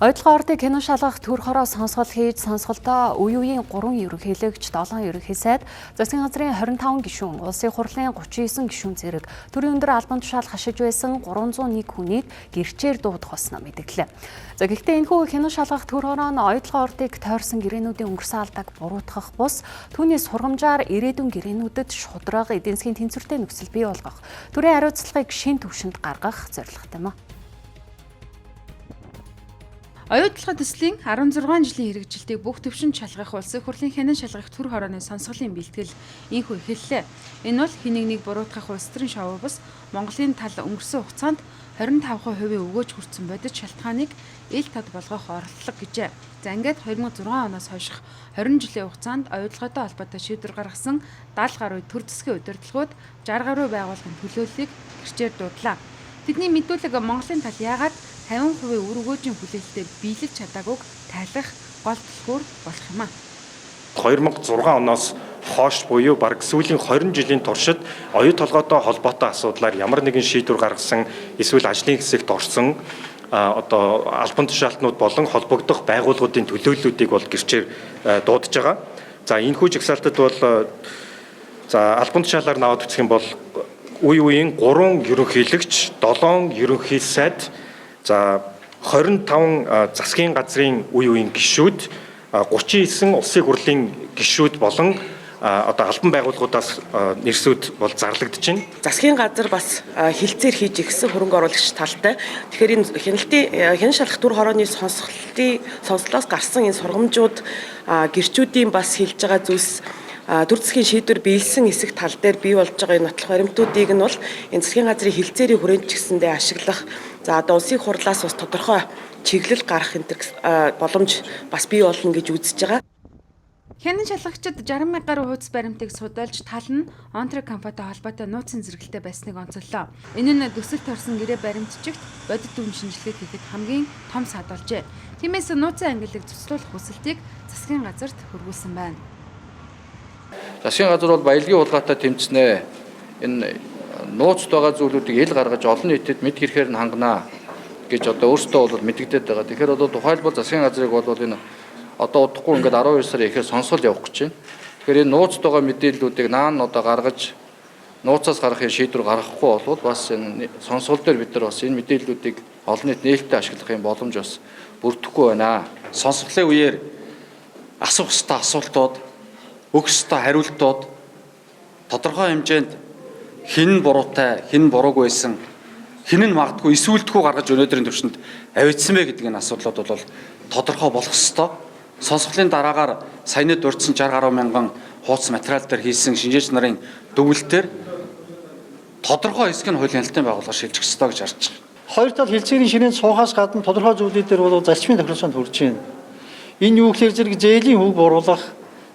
Оюутлагын ордыг хянан шалгах төр хороо сонсгол хийж, сонсголдоо үе үеийн 3 ерөнхийлөгч, 7 ерөнхий сайд, засгийн газрын 25 гишүүн, улсын хурлын 39 гишүүн зэрэг төрийн өндөр албан тушаал хашиж байсан 301 хүнийг гэрчээр дуудах болсноо мэдгдлээ. За, гэхдээ энэхүү хянан шалгах төр хороо нь оюутлагын ордыг тойрсон гэрээнүүдийн өнгөрсөн алдааг буруутгах бус, түүний сургамжаар ирээдүйн гэрээнүүдэд шударга, эдийн засгийн тэнцвэртэй нөхцөл бий болгох, төрийн хариуцлагыг шинэ түвшинд гаргах зорилготой юм. Оюутлага төслийн 16 жилийн хэрэгжилтийг бүх төвшөнд шалгах улсын хурлын хянан шалгах төр хорооны сонсголын бэлтгэл ийнхүү эхэллээ. Энэ бол хэн нэгнийг буруутгах улс төрийн шувуу бус, Монголын тал өнгөрсөн хугацаанд 25% өгөөж хүртсэн бодит шалтгааныг ил тод болгох оролдлого гэжээ. За, ингээд 2006 оноос хойших 20 жилийн хугацаанд оюутлагатай холбоотой шийдвэр гаргасан 70 гаруй төр засгийн удирдлагууд, 60 гаруй байгууллагын төлөөллийг гэрчээр дуудлаа. Тэдний мэдүүлэг Монголын тал яагаад 50% үр өгөөжийн хүлээлтээ биелэж чадаагүйг тайлах гол түлхүүр болох юм а. 2006 оноос хойш буюу бараг сүүлийн 20 жилийн туршид оюу толгойтой холбоотой асуудлаар ямар нэгэн шийдвэр гаргасан эсвэл ажлын хэсэгт орсон одоо албан тушаалтнууд болон холбогдох байгууллагуудын төлөөллүүдийг бол гэрчээр дуудаж байгаа. За, энэхүү жагсаалтад бол, за, албан тушаалаар наваад үзэх юм бол үе үеийн 3 ерөнхийлөгч, 7 ерөнхий сайд, за, 25 засгийн газрын үе үеийн гишүүд, 39 улсын хурлын гишүүд болон одоо албан байгууллагуудаас нэрсүүд бол зарлагдаж байна. Засгийн газар бас хилцээр хийж ирсэн хөрөнгө оруулагч талтай. Тэгэхээр энэ хяналтын, хянан шалгах төр хорооны сонсголтын сонслоос гарсан энэ сургамжууд, гэрчүүдийн бас хэлж байгаа зүйлс, төр засгийн шийдвэр биелсэн хэсэг тал дээр бий болж байгаа энэ нотлох баримтуудыг нь бол энэ засгийн газрын хилцээрийн хүрээнд ч гэсэндээ ашиглах, за, одоо улсын хурлаас бас тодорхой чиглэл гарах энэ боломж бас бий болно гэж үзэж байгаа. Хянан шалгагчид 60 мянга гаруй хуудас баримтыг судалж, тал нь Онтро компанитай холбоотой нууцын зэрэгэлтэй байсныг онцоллоо. Энэ нь төсөл торсон гэрээ баримтчигт бодит дүн шинжилгээ хийхэд хамгийн том сад болжээ. Тиймээс нууцын ангиллыг цуцлуулах хүсэлтийг засгийн газарт хөрвүүлсэн байна. Засгийн газар бол баялагын хулгайтай тэмцнэ. Энэ нууцд байгаа зүйлүүдийг ил гаргаж, олон нийтэд мэд хэрэгээр нь ханганаа гэж одоо өөрсдөө бол мэдэгдээд байгаа. Тэгэхээр одоо тухайлбал засгийн газрыг бол энэ одоо удахгүй ингээд 12 сарын эхээр сонсгол явах гэж байна. Тэгэхээр энэ нууцд байгаа мэдээллүүдийг наан одоо гаргаж, нууцаас гаргахын шийдвэр гаргахгүй болвол бас энэ сонсгол дээр бид нар бас энэ мэдээллүүдийг олон нийт нээлттэй ашиглах юм боломж бас бүрдэхгүй байна. Сонсголын үеэр асуух ёстой асуултууд, өгөх ёстой хариултууд тодорхой хэмжээнд хэн нь буруутай, хэн нь буруугүй байсан, хэн нь магадгүй эсвэлтгүй гаргаж өнөөдрийн төвшөнд авчирсан бэ гэдэг энэ асуудлууд бол тодорхой болох ёстой. Сонсголын дараагаар саяны дурдсан 60 гаруй мянган хуудас материал дээр хийсэн шинжээч нарын дүгнэлтээр тодорхой хэсэг нь хуулийн хяналтын байгууллагаар шилжих ёстой гэж харж байгаа. Хоёр тал хэлцээний ширээнд суухаас гадна тодорхой зүйлүүд дээр бол зарчмын тохиролцоонд хүрж байна. Энэ юу гэхээр зэрэг зээлийн хүүг бууруулах,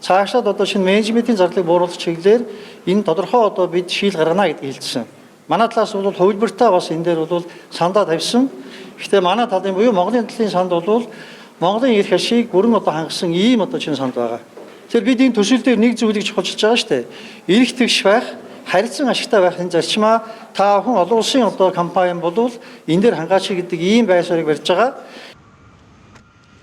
цаашаад одоо шинэ менежментийн зардлыг бууруулах чиглэлээр энэ тодорхой одоо бид шийдэл гаргана гэдгийг хэлсэн. Манай талаас бол хувилбартаа бас энэ дээр бол сандаа тавьсан. Гэхдээ манай талын буюу Монголын талын санд бол Монголын эрх ашиг бүрэн одоо хангасан ийм одоо чинь санд байгаа. Тэгэхээр бид энэ төсөл дээр нэг зүйлийг чухалчилж байгаа шүү дээ. Эрх тэгш байх, харилцан ашигтай байх энэ зарчмаа та бүхэн олон улсын одоо компани болвол энэ дээр хангаач гэдэг ийм байр суурийг барьж байгаа.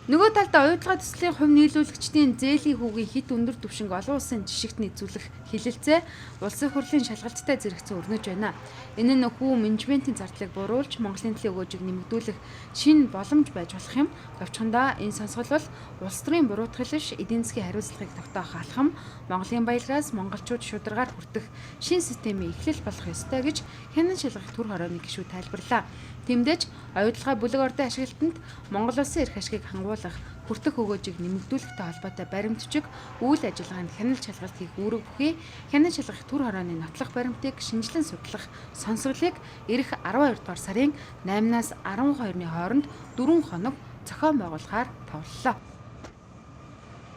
Нөгөө талд оюутлага төслийн хувь нийлүүлэгчдийн зээлийн хүүгийн хэт өндөр түвшинг олон улсын жишгт нийцүүлэх хэлэлцээ улсын хурлын шалгалттай зэрэгцэн өрнөж байна. Энэ нь хүү менежментийн зардлыг бууруулж, Монголын төлөв өгөөжийг нэмэгдүүлэх шинэ боломж байж болох юм. Товчхондоо энэ сонсгол бол улс төрийн буруутгал биш, эдийн засгийн хариуцлагыг тогтоох алхам, Монголын баялагаас монголчууд шударгаар хүртэх шинэ системийн эхлэл болох ёстой гэж хянан шалгах төр хорооны гишүүд тайлбарлаа. Тэмдэж оюутлага бүлэг ордын ашиглалтанд Монгол улсын эрх ашигыг хангуулах, хүртэх өгөөжийг нэмэгдүүлэхтэй холбоотой баримтчиг үйл ажиллагаанд хяналт шалгалт хийх үүрэг бүхий хянан шалгах төр хорооны нотлох баримтыг шинжилэн судлах сонсголыг ирэх 12 дугаар сарын 8-наас 12-ны хооронд 4 хоног зохион байгуулахаар товлолоо.